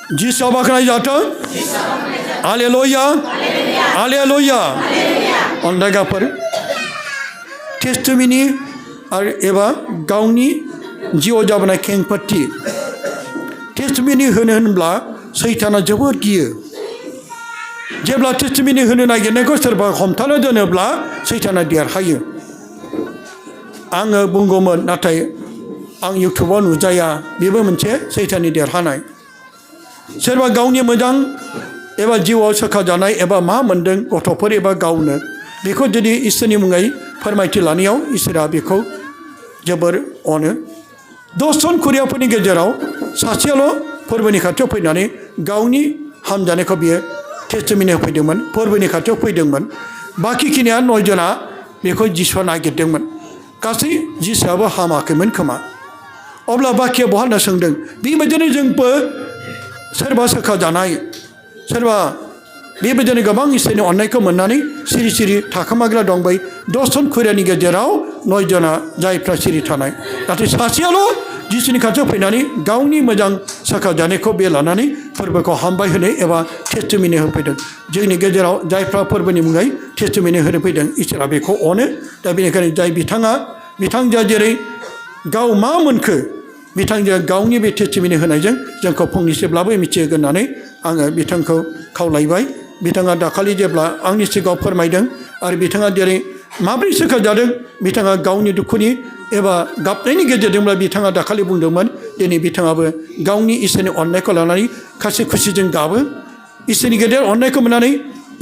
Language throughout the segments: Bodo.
जिसुआ बाखनाय जाथों हालेलुया हालेलुया अनदायगाफोर टेस्टमिनि आरो एबा गावनि जिउआव जाबोनाय खेंफोरथि टेस्टमिनि होनो होनब्ला सैताना जोबोद गियो जेब्ला टेस्टमिनि होनो नागिरनायखौ सोरबा हमथाना दोनोब्ला सैताना देरहायो आङो बुंगौमोन नाथाय आं इउटुबाव नुजाया बेबो मोनसे सैताननि देरहानाय सोरबा गावनि मोजां एबा जिउआव सोखाजानाय एबा मा मोन्दों गथ'फोर एबा गावनो बेखौ जुदि इसोरनि मुङै फोरमायथि लानायाव इसोरा बेखौ जोबोर अनो 10 जन खुरियाफोरनि गेजेराव सासेयाल' फोरबोनि खाथियाव फैनानै गावनि हामजानायखौ बियो टेस्टमिनि होफैदोंमोन फोरबोनि खाथियाव फैदोंमोन बाखिखिनिया 9 जना बेखौ जिसुआ नागिरदोंमोन गासै जिसुआबो हामाखैमोन खोमा अब्ला बाखिया बहा होनना सोंदों बेबायदिनो जोंबो सोरबा सोखाजानाय सोरबा बेबायदिनो गोबां इसोरनि अननायखौ मोननानै सिरि सिरि थाखोमाग्रा दं बै 10 जन खुरियानि गेजेराव 9 जना जायफ्रा सिरि थानाय नाथाय सासेयाल' जिसुनि खाथियाव फैनानै गावनि मोजां सोखाजानायखौ बे लानानै फोरबोखौ हामबाय होनो एबा टेस्टमिनि होफैदों जोंनि गेजेराव जायफ्रा फोरबोनि मुङै टेस्टमिनि होनो फैदों इसोरा बेखौ अनो दा बेनिखायनो जाय बिथांजोआ जेरै गाव मा मोनखो बिथांजोआ गावनि बे टेस्टमिनि होनायजों जोंखौ फंनैसोब्लाबो मिथिहोगोन होननानै आङो बिथांखौ खावलायबाय बिथाङा दाखालि जेब्ला आंनि सिगाङाव फोरमायदों आरो बिथाङा जेरै माब्रै सोखाजादों बिथाङा गावनि दुखुनि एबा गाबनायनि गेजेरजोंब्ला बिथाङा दाखालि बुंदोंमोन दिनै बिथाङाबो गावनि इसोरनि अननायखौ लानानै खासि खुसिजों गाबो इसोरनि गेदेर अननायखौ मोननानै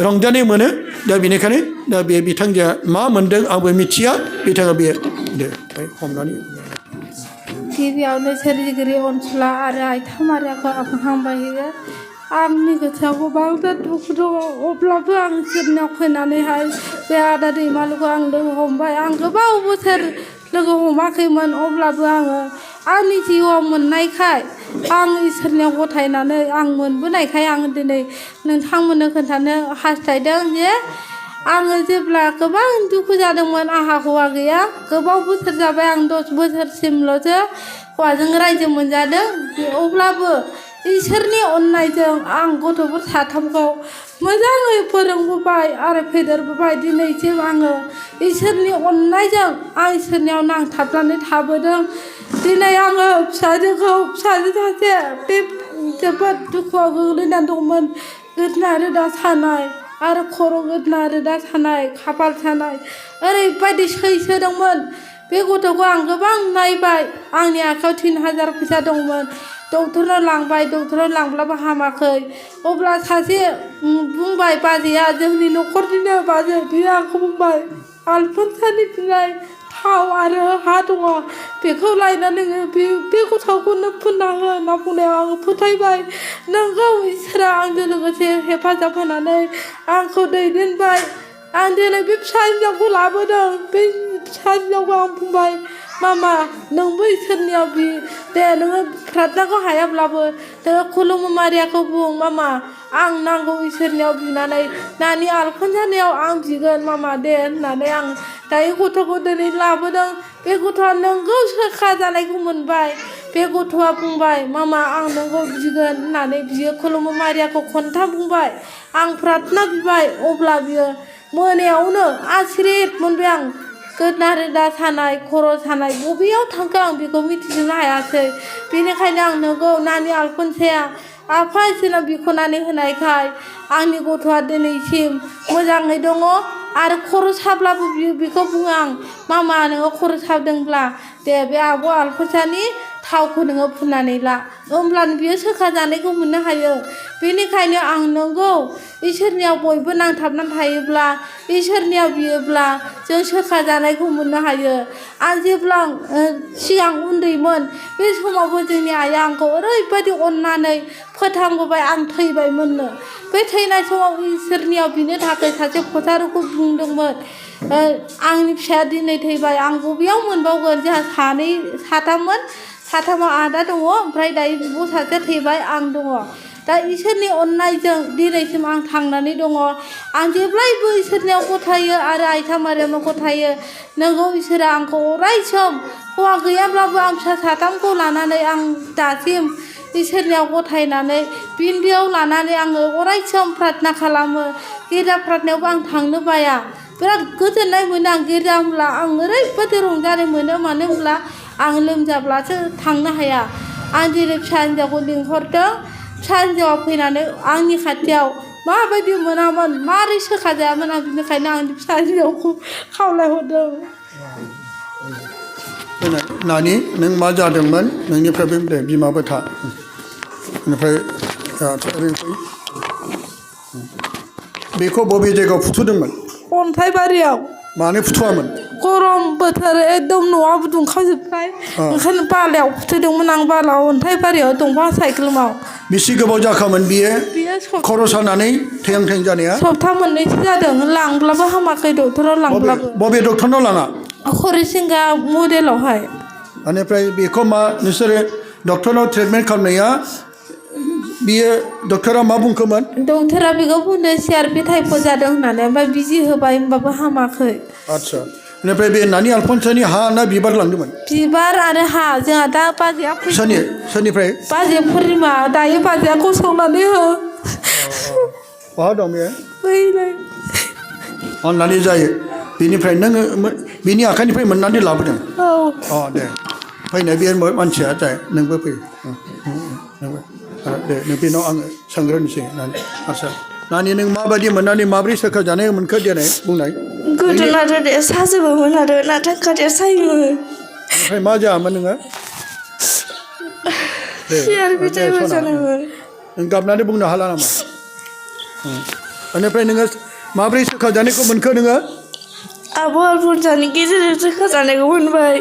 रंजानाय मोनो दा बेनिखायनो दा बे बिथांजोआ मा मोनदों आंबो मिथिया बिथाङा बे दे हमनानै गिबियावनो सोरजिगिरि अनसुला आरो आइथा मारियाखौ आं हामबाय होयो आंनि गोसोआव गोबांथार दुखु दङ अब्लाबो आं इसोरनियाव फैनानैहाय बे आदा दैमालुखौ आं लोगो हमबाय आं गोबाव बोसोर लोगो हमाखैमोन अब्लाबो आङो आंनि जिउआव मोननायखाय आं इसोरनियाव गथायनानै आं मोनबोनायखाय आं दिनै नोंथांमोननो खोन्थानो हास्थायदों जे आङो जेब्ला गोबां दुखु जादोंमोन आंहा हौवा गैया गोबाव बोसोर जाबाय आं 10 बोसोरसिमल'सो हौवाजों रायजो मोनजादों अब्लाबो इसोरनि अननायजों आं गथ'फोर 3खौ मोजाङै फोरोंबोबाय आरो फेदेरबोबाय दिनैसिम आङो इसोरनि अननायजों आं इसोरनियाव नांथाबनानै थाबोदों दिनै आङो फिसाजो सासे बे जोबोद दुखुआव गोग्लैनानै दंमोन गोदना रोदा सानाय आरो खर' गोदना रोदा सानाय खाफाल सानाय ओरैबायदि सैसोदोंमोन बे गथ'खौ आं गोबां नायबाय आंनि आखायाव 3000 फैसा दंमोन डक्टरनाव लांबाय डक्टरनाव लांब्लाबो हामाखै अब्ला सासे बुंबाय बाजैया जोंनि न'खरनिनो बाजै बियो आंखौ बुंबाय आलफनसानि बिनाय थाव आरो हा दङ बेखौ लायनानै बे गथ'खौनो फुनना हो होनना बुंनायाव आङो फोथायबाय नोंगौ इसोरा आंजों लोगोसे हेफाजाब होनानै आंखौ दैदेनबाय आं दिनै बे फिसा हिन्जावखौ लाबोदों बे फिसा हिन्जावखौ आं बुंबाय मामा नोंबो इसोरनियाव बि दे नोङो प्रार्थनाखौ हायाब्लाबो नोङो खुलुमो मारियाखौ बुं मामा आं नांगौ इसोरनियाव बिनानै नानि आलखनजानायाव आं बिगोन मामा दे होननानै आं दायो गथ'खौ दिनै लाबोदों बे गथ'आ नोंगौ सोखा जानायखौ मोनबाय बे गथ'आ बुंबाय मामा आं नोंखौ बिगोन होननानै बियो खुलुमो मारियाखौ खनथाम बुंबाय आं प्रार्थना बिबाय अब्ला बियो मोनायावनो आसिरित मोनबाय आं गोदना रोदा सानाय खर' सानाय बबेयाव थांखो आं बेखौ मिथिजोबनो हायासै बेनिखायनो आं नोंगौ नानि आलखनसाया आफा इसोरनाव बिख'नानै होनायखाय आंनि गथ'आ दिनैसिम मोजाङै दङ आरो खर' साब्लाबो बेखौ बुङो आं मामा नोङो खर' साबदोंब्ला दे बे आब' आलखनसानि थावखौ नोङो फुननानै ला होमब्लानो बियो सोखा जानायखौ मोननो हायो बेनिखायनो आं नंगौ इसोरनियाव बयबो नांथाबनानै थायोब्ला इसोरनियाव बियोब्ला जों सोखा जानायखौ मोननो हायो आं जेब्ला सिगां उन्दैमोन बे समावबो जोंनि आइया आंखौ ओरैबायदि अननानै फोथांबोबाय आं थैबायमोननो बे थैनाय समाव इसोरनियाव बिनो थाखाय सासे फसारुखौ बुंदोंमोन आंनि फिसाया दिनै थैबाय आं बबेयाव मोनबावगोन जोंहा साथामाव आदा दङ ओमफ्राय दायो बिब' सासे थैबाय आं दङ दा इसोरनि अननायजों दिनैसिम आं थांनानै दङ आं जेब्लायबो इसोरनियाव गथायो आरो आइथा मारियामाव गथायो नोंगौ इसोरा आंखौ अराय सम हौवा गैयाब्लाबो आं फिसा 3खौ लानानै आं दासिम इसोरनियाव गथायनानै बिन्दोआव लानानै आङो अराय सम प्रार्थना खालामो गिर्जा प्रार्थनायावबो आं थांनो बाया बिराद गोजोननाय मोनो आं गिर्जा होमब्ला आं ओरैबायदि रंजानाय मोनो मानो होनब्ला आं लोमजाब्लासो थांनो हाया आं दिनै फिसा हिन्जावखौ लिंहरदों फिसा हिन्जावा फैनानै आंनि खाथियाव माबायदि मोनामोन मारै सोखाजायामोन आं बिनिखायनो आंनि फिसा हिन्जावखौ खावलायहरदों नानि नों मा जादोंमोन नोंनिफ्राय बे बिमाबो था बेनिफ्राय बेखौ बबे जायगायाव फुथुदोंमोन अन्थाइबारियाव मानो फुथुवामोन गरम बोथोर एकदम न'आबो दुंखावजोबबाय ओंखायनो बालायाव फुथुदोंमोन आं बालायाव अन्थाइबारियाव दंफां साइकेलमाव बेसे गोबाव जाखामोन बियो खर' सानानै थें थें जानाया सप्ता मोननैसो जादों लांब्लाबो हामाखै डक्टराव लांब्लाबो बबे डक्टरनाव लाङा खरिसिंगा मडेलावहाय बेनिफ्राय बेखौ मा नोंसोरो डक्टरनाव ट्रिटमेन्ट खालामनाया बियो डक्टरा मा बुंखोमोन डक्टरा बेखौ बुंदों CRP टाइफड जादों होननानै ओमफ्राय बिजि होबाय होमबाबो हामाखै आदसा बेनिफ्राय बे नानि आलफनसानि हा ना बिबार लांदोंमोन बिबार आरो हा जोंहा दा बाजैया सोरनिफ्राय बाजै पुर्निमा दायो बाजैया गसंनानै हो बहा दं बेयो बैलाय अननानै जायो बेनिफ्राय नोङो बिनि आखाइनिफ्राय मोननानै लाबोदों औ दे फैनाय बे मानसिया जाय नोंबो फै नोंबो दे नों बेनाव आङो सोंग्रोनोसै नानि आदसा नानि नों माबायदि मोननानै माब्रै सोखाजानाय मोनखो देनाय बुंनाय गोदोनाथ' दे साजोबोमोन आरो नाथाय खाथिया सायोमोन ओमफ्राय मा जायामोन नोङो CRP टाइफड जानायमोन नों गाबनानै बुंनो हाला नामा बेनिफ्राय नोङो माब्रै सोखाजानायखौ मोनखो नोङो आब' आलफनसानि गेजेरजों सोखाजानायखौ मोनबाय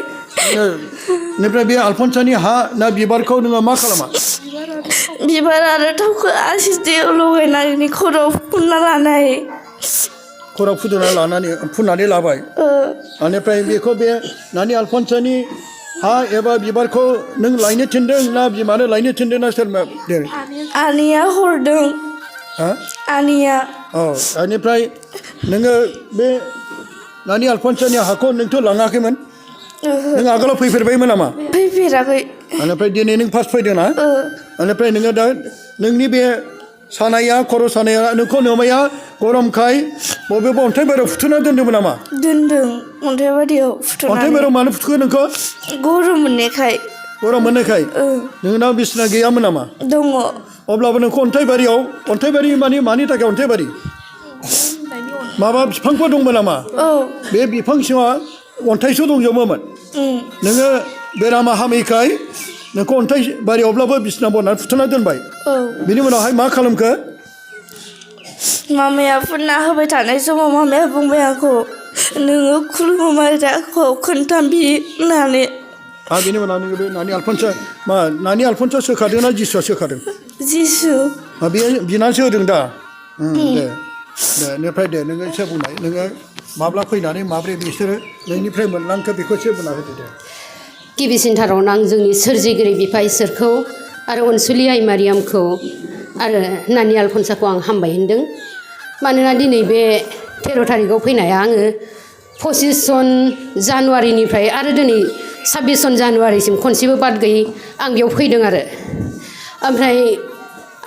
बेनिफ्राय बे आलफनसानि हा ना बिबारखौ नोङो मा खालामा बिबार आरो थावखौ आसिजों लगायनानै खर'आव फुनना लानाय खराव फुननानै लाबाय बेनिफ्राय बेखौ बे नानि आलफनसानि हा एबा बिबारखौ नों लायनो थिनदों ना बिमानो लायनो थिनदों ना सोर आनैया हरदों आनैया बेनिफ्राय नोङो बे नानि आलफनसानि हाखौ नोंथ' लाङाखैमोन नों आगोलाव फैफेरबायमोन नामा फैफेराखै बेनिफ्राय दिनै नों फार्स्ट फैदों ना बेनिफ्राय नोङो दा नोंनि बे सानाया खर' सानाया नोंखौ नोमाया गरमखाय बबेबा अन्थाइबारियाव फुथुना दोन्दोंमोन नामा दोनदों अन्थाइबारियाव फुथुनानै अन्थाइबारियाव मानो फुथुखो नोंखौ गरम मोननायखाय नोंनाव बिसिना गैयामोन नामा दङ अब्लाबो नोंखौ अन्थाइबारि माने मानि थाखाय अन्थाइबारि माबा बिफांफोर दंमोन नामा बे बिफां सिङाव अन्थाइसो दंजोबोमोन नोङो बेरामा हामैखाय नोंखौ अन्थाइ बारियावब्लाबो बिसिना बनानै फुथुना दोनबाय बिनि उनावहाय मा खालामखो मामाया फुनना होबाय थानाय समाव मामाया बुंबाय आंखौ नोङो खुलुमोमाय आंखौ खोन्थाम होननानै बिनि उनाव नोङो बे नानि आलफनसा सोखादों ना जिसुआ सोखादों जिसु बे बिनानैसो होदों दा दे बेनिफ्राय दे नोङो एसे बुंनाय नोङो माब्ला फैनानै माब्रै बिसोरो नोंनिफ्राय मोनलांखो बेखौ एसे बुंना होदो दे गिबिसिनथारावनो आं जोंनि सोरजिगिरि बिफा इसोरखौ आरो अनसुलि आइ मारियामखौ आरो नानि आलफनसाखौ आं हामबाय होनदों मानोना दिनै बे 13 थारिखआव फैनाया आङो 25 जन जानुवारिनिफ्राय आरो दिनै 26 जन जानुवारिसिम खनसेबो बाद गैयै आं बेयाव फैदों आरो ओमफ्राय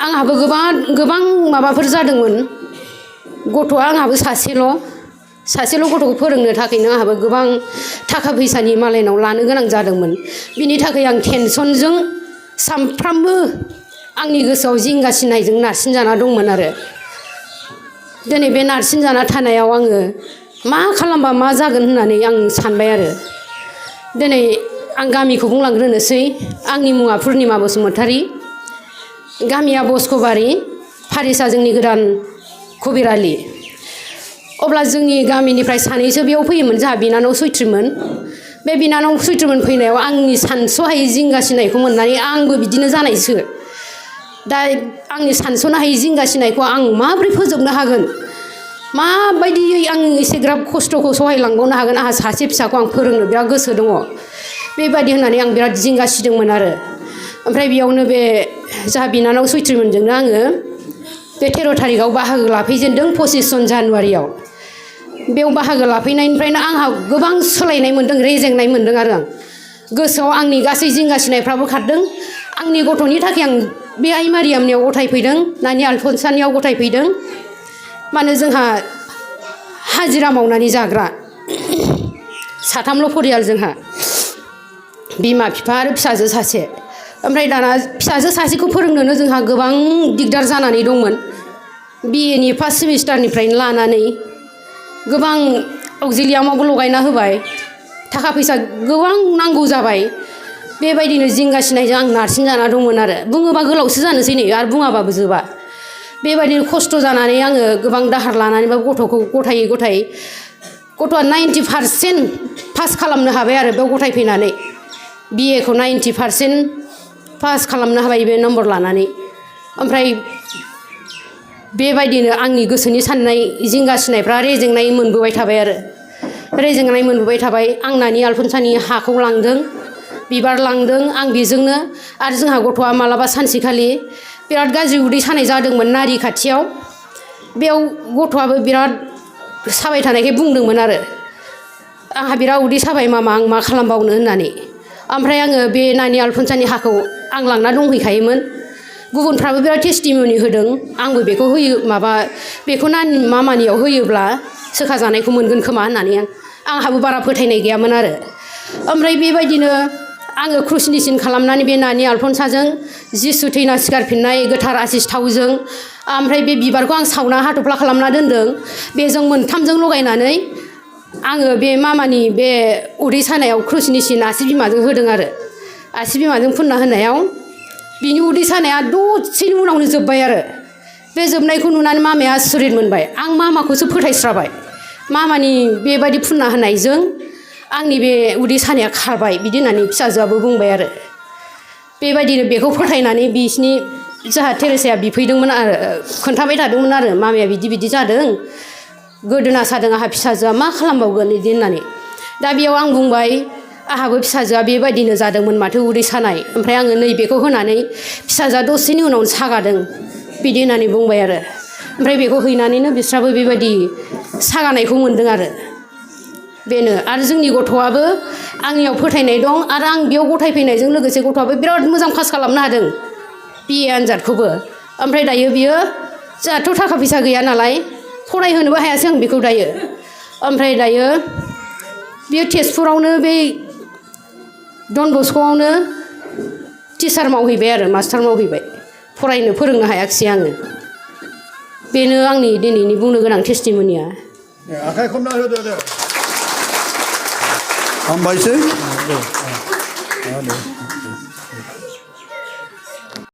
आंहाबो गोबां माबाफोर जादोंमोन गथ'आ आंहाबो सासेल' गथ'खौ फोरोंनो थाखायनो आंहाबो गोबां थाखा फैसानि मालायनाव लानो गोनां जादोंमोन बिनि थाखाय आं टेनसनजों सामफ्रामबो आंनि गोसोआव जिंगासिनायजों नारसिन जाना दंमोन आरो दिनै बे नारसिन जाना थानायाव आङो मा खालामबा मा जागोन होननानै आं सानबाय आरो दिनै आं गामिखौ बुंलांग्रोनोसै आंनि मुङा पुर्निमा बसुमतारी गामिया बस्क'बारि फारिसा जोंनि गोदान कबिरालि अब्ला जोंनि गामिनिफ्राय सानैसो बेयाव फैयोमोन जोंहा बिनानाव सैथ्रिमोन बे बिनानाव सैथ्रिमोन फैनायाव आंनि सानस'हायै जिंगासिनायखौ मोननानै आंबो बिदिनो जानायसो दा आंनि सानस'नो हायै जिंगासिनायखौ आं माबोरै फोजोबनो हागोन माबायदियै आं एसेग्राब खस्थ'खौ सहायलांबावनो हागोन आंहा सासे फिसाखौ आं फोरोंनो बिराद गोसो दङ बेबायदि होननानै आं बिराद जिंगासिदोंमोन आरो ओमफ्राय बेयावनो बे जोंहा बिनानाव सैथ्रिमोनजोंनो आङो बे 13 थारिखआव बाहागो लाफैजेनदों 25 जन जानुवारियाव बेयाव बाहागो लाफैनायनिफ्रायनो आंहा गोबां सोलायनाय मोन्दों रेजेंनाय मोन्दों आरो आं गोसोआव आंनि गासै जिंगासिनायफ्राबो खारदों आंनि गथ'नि थाखाय आं बे आइ मारियामनियाव गथायफैदों नानि आलफनसानियाव गथायफैदों मानो जोंहा हाजिरा मावनानै जाग्रा साथामल' परियाल जोंहा बिमा बिफा आरो फिसाजो सासे ओमफ्राय दाना फिसाजो सासेखौ फोरोंनोनो जोंहा गोबां दिगदार जानानै दंमोन बिएनि फार्स्ट सेमिस्टारनिफ्रायनो लानानै गोबां अक्जिलियामावबो लगायना होबाय थाखा फैसा गोबां नांगौ जाबाय बेबायदिनो जिंगासिनायजों आं नारसिन जाना दंमोन आरो बुङोबा गोलावसो जानोसै नै आरो बुङाबाबो जोबा बेबायदिनो खस्थ' जानानै आङो गोबां दाहार लानानैबाबो गथ'खौ गथायै गथायै गथ'आ 90% पास खालामनो हाबाय आरो बेयाव गथायफैनानै बिएखौ 90% पास खालामनो हाबाय बे नम्बर लानानै ओमफ्राय बेबायदिनो आंनि गोसोनि साननाय जिंगासिनायफ्रा रेजेंनाय मोनबोबाय थाबाय आरो रेजेंनाय मोनबोबाय थाबाय आं नानि आलफनसानि हाखौ लांदों बिबार लांदों आं बेजोंनो आरो जोंहा गथ'आ मालाबा सानसेखालि बिराद गाज्रि उदै सानाय जादोंमोन नारि खाथियाव बेयाव गथ'आबो बिराद साबाय थानायखाय बुंदोंमोन आरो आंहा बिराद उदै साबाय मामा आं मा खालामबावनो होननानै ओमफ्राय आङो बे नानि आलफनसानि हाखौ आं लांना दंहैखायोमोन गुबुनफ्राबो बिराद टेस्टिमनि होदों आंबो बेखौ होयो माबा बेखौ नानि मामानियाव होयोब्ला सोखा जानायखौ मोनगोन खोमा होननानै आंहाबो बारा फोथायनाय गैयामोन आरो ओमफ्राय बेबायदिनो आङो क्रुसनि सिन खालामनानै बे नानि आलफनसाजों जिसु थैना सिखारफिननाय गोथार आसिस थावजों ओमफ्राय बे बिबारखौ आं सावना हाथफ्ला खालामना दोनदों बेजों मोनथामजों लगायनानै आङो बे मामानि बे उदै सानायाव क्रुसनि सिन आसि बिमाजों होदों आरो आसि बिमाजों फुनना होनायाव बिनि उदै सानाया दसेनि उनावनो जोब्बाय आरो बे जोबनायखौ नुनानै मामाया आसुरित मोनबाय आं मामाखौसो फोथायस्राबाय मामानि बेबायदि फुनना होनायजों आंनि बे उदै सानाया खारबाय बिदि होननानै फिसाजोआबो बुंबाय आरो बेबायदिनो बेखौ फोथायनानै बिसिनि जोंहा टेरेसाया बिफैदोंमोन आरो खोन्थाबाय थादोंमोन आरो मामाया बिदि बिदि जादों गोदोना सादों आंहा फिसाजोआ मा खालामबावगोन बिदि होननानै दा बेयाव आं बुंबाय आंहाबो फिसाजोआ बेबायदिनो जादोंमोन माथो उदै सानाय ओमफ्राय आङो नैबेखौ होनानै फिसाजोआ दसेनि उनावनो सागादों बिदि होननानै बुंबाय आरो ओमफ्राय बेखौ हैनानैनो बिस्राबो बेबायदि सागानायखौ मोन्दों आरो बेनो आरो जोंनि गथ'आबो आंनियाव फोथायनाय दं आरो आं बेयाव गथायफैनायजों लोगोसे गथ'आबो बिराद मोजां पास खालामनो हादों बिए आनजादखौबो ओमफ्राय दायो बियो जोंहाथ' थाखा फैसा गैया नालाय फरायहोनोबो हायासै आं बेखौ दायो ओमफ्राय दायो बियो तेजपुरावनो बै डन बस्क'आवनो टिचार मावहैबाय आरो मास्टार मावहैबाय फरायनो फोरोंनो हायाखिसै आङो बेनो आंनि दिनैनि बुंनो गोनां टेस्टिमनिया आखाइ खमना होदो दे हामबायसै